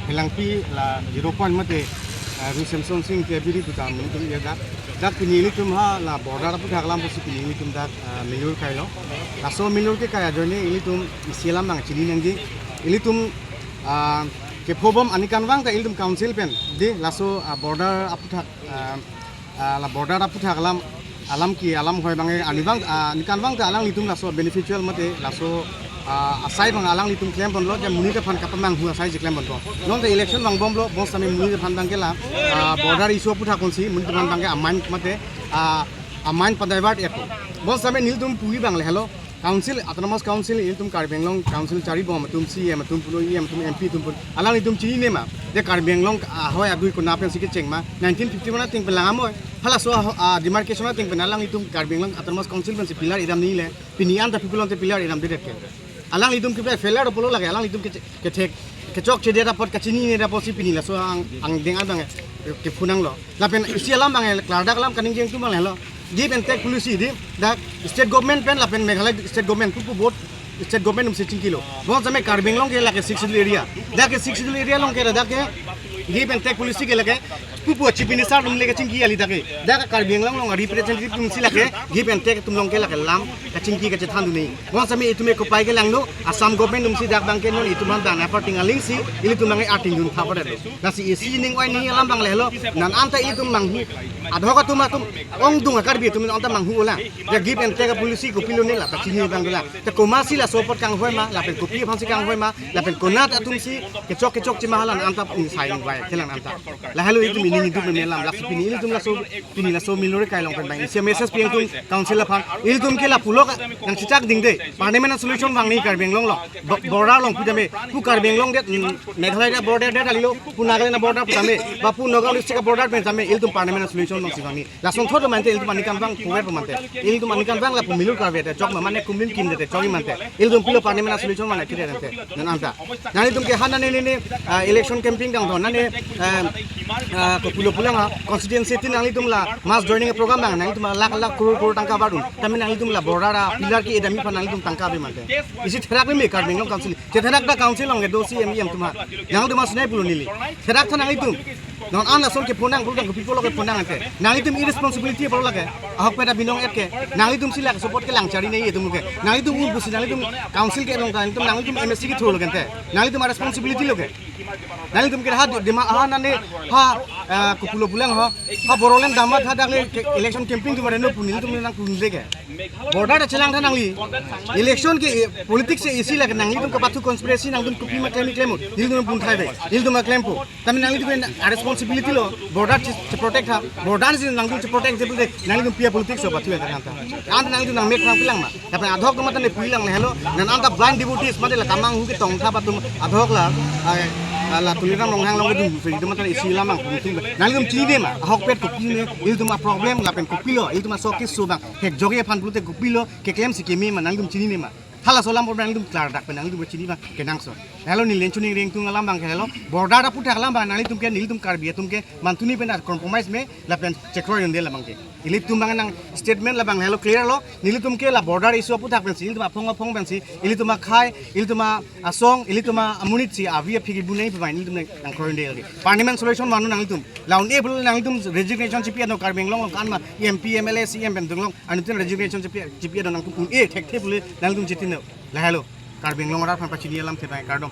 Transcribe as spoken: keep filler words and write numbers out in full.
Phelangpi la zero point mate, ah, Ru Semson Sing ke biri tuta ilitum ya dak. Dak pini ilitum ha la border aphuthak alam pusi pini ilitum dak, ah, milur kailo. Laso milur kekai ajoine ilitum isi alam nangchini nangji. Ilitum, ah, kephobom ani kanvang ta ilitum council pen. Di laso, ah, border aphuthak, ah, ah, la border aphuthak alam, alam ke alam hoi abang, eh, ani abang, ah, ani kanvang ta alanglitum laso beneficial mate laso, ah, asai abang alanglitum klemponlo, je monit aphan kapamanghu asai si klemponpo. Non ta election vangbomlo, bonsitame monit aphan abangke la, ah, border issue aphuthak konsi monit aphan abangke amain mate, ah, amain padivert etpo. Bonsitame nelitum puji abang lahelo. Council, Autonomous Council, ilitum Karbi Anglong Council charibom atum, C E M atum pulo, E M atum, M P atum pulo, alanglitum chinine ma, je Karbi Anglong ahoi adui konat pensi kecheng ma, nineteen fifty-one ateng pen lang amoi. Halaso a, a, demarcation ateng pen alanglitum Karbi Anglong Autonomous Council pensi pillar idam nile, pini an ta people ante pillar idamdedet ke. Alanglitum ke failure pulo lake, alanglitum ke, kethek, kechokchedet apot, kachinine apotsi pini laso ang, angdeng abang, eh, kephunanglo. Lapen isi alam abang, eh, klardak alam kaningje atum abang lahelo. Give and take policy di, dak state government pen lapen Meghalaya state government, pupu both state government atumsi chingkilo. Bonsitame Karbi Anglong ke lake Sixth Schedule area. Dak ke Sixth Schedule area along ke dak ke give and take policy ke lake pupu chief minister atum le kachingki kali dak ke. Dak Karbi Anglong along representative atumsi lake give and take atum along ke lake lam kachingki kachethan dunji. Bonsitame itum ke kopai kelanglo, Assam government atumsi dak abangke non itum aphan dan apar ting alingsi, ilitum abangke ating dun thapadetlo. Lasi isi ning oi ni alam abang lahelo, non anta ilitum manghu. Adhok atum atum, ongdung a-Karbi atum anta manghu ola. Ya give and take policy kopilo ne la, ta chini abang dola. Ta komatsi laso apot kanghoi ma, lapen kopi aphansi kanghoi ma, lapen konat atumsi kechok kechokche ma hala non anta ung sai ung vai, kelang anta. Lahelo itum ini hidup meme alam, lasi pini ilitum laso, pini laso milur kekai along pen abang. Isi message pi atum council aphan, ilitum ke la pulo ka, nangchechak dingde. Permanent solution vangji Karbi Anglong lo. Bo-, border along pu tame, pu Karbi Anglong det, mm, Meghalaya border det kalilo, pu Nagaland border pu tame, ba pu Nagaon district border pen tame, ilitum permanent solution alongsi vangji. Lason thot mante ilitum ani kanvang puver pu mante. Ilitum ani kanvang la pu milur kave te, jok ma mane kumin kim te, jok mante. Ilitum pilo permanent solution mane kire te. Non anta. Nanglitum ke ha nane ne, ah, election campaign kangton, nane, ah, ah, kopulo pulang ha, constituency tin nanglitum la mass joining program abang, nanglitum la lakh lakh crore crore tangka bardun. Tame nanglitum la border a pillar ke-idamji aphan nanglitum tangka ave mante. Isi therak meme Karbi Anglong Council. Chetherak ta council along kedo C E M, E M atum ha. Nanglitum asinai pulo neli. Therak tha nanglitum. Non an lason kephonang, pulo tang kopi pulo kephonang ante. Nanglitum irresponsibility pulo lake. Ahokpet abinong et ke. Nanglitumsi lake support kelang chari nai itum ke. Nanglitum ur pusi nanglitum council ke along ta, nanglitum, nanglitum M A C ke thurlo ke ante. Nanglitum a-responsibility lo ke. Nanglitum ke ha dema ha nane ha, ah, kopulo pulang ha. Ha Bodoland damat ha dak le ke election campaign atum areno pu nelitum nangpudunde ke. Border ta chelang tha nangli. Election ke, eh, politics ke isi lake, nanglitum kapathu conspiracy nangtum kopi ma klem klem. Nelitum bun thai ve. Nelitum ma klempo. Tame nanglitum ke a-responsibility lo. Border che, che protect tha. Border si nangtum che protect je pulote nanglitum pi a-politics lo pathu ya kan ta. An nanglitum nangmek nangpilang ma. Lapen adhok atum anta ne pulang lahelo. Non anta blind devotees mate la kamanghu ketong tha atum adhok la. Ai, la Tuliram Ronghang along kedun free atum anta isi lamang tum. Nanglitum chinine ma. Ahokpet kopi ne. Ilitum a-problem lapen kopilo. Ilitum a-sokis so abang. Hek joge aphan pulote kopilo, keklemsi keme ma, nanglitum chinine ma. Halaso alam abang nanglitum klardak pen nanglitum chini abang kenangsot. Lahelo neli len chuning ring tung alam abang ke lahelo. Border aphuthak alam abang nanglitum ke, nelitum Karbi atum ke mantuni pen compromise me lapen chekroi unde la abang ke. Ilitum abang nang statement la abang lahelo clear lo. Nelitum ke la border issue aphuthak pensi ilitum aphong aphong pensi ilitum akhei, ilitum asong, ilitum amonit si avi aphi kibunai pu abang nelitum nangkroi unde lagi. Permanent solution manu nanglitum. La un-e pulo nanglitum resignation chipi ano Karbi Anglong kan ma M P, M L A, C M pen dunglong. Anuttin resignation chipi, chipi ano nangtum un-e thekthe pulo nanglitum chitin no. Lahelo. Karbi Anglong arat aphan pachini alam thetai kardom.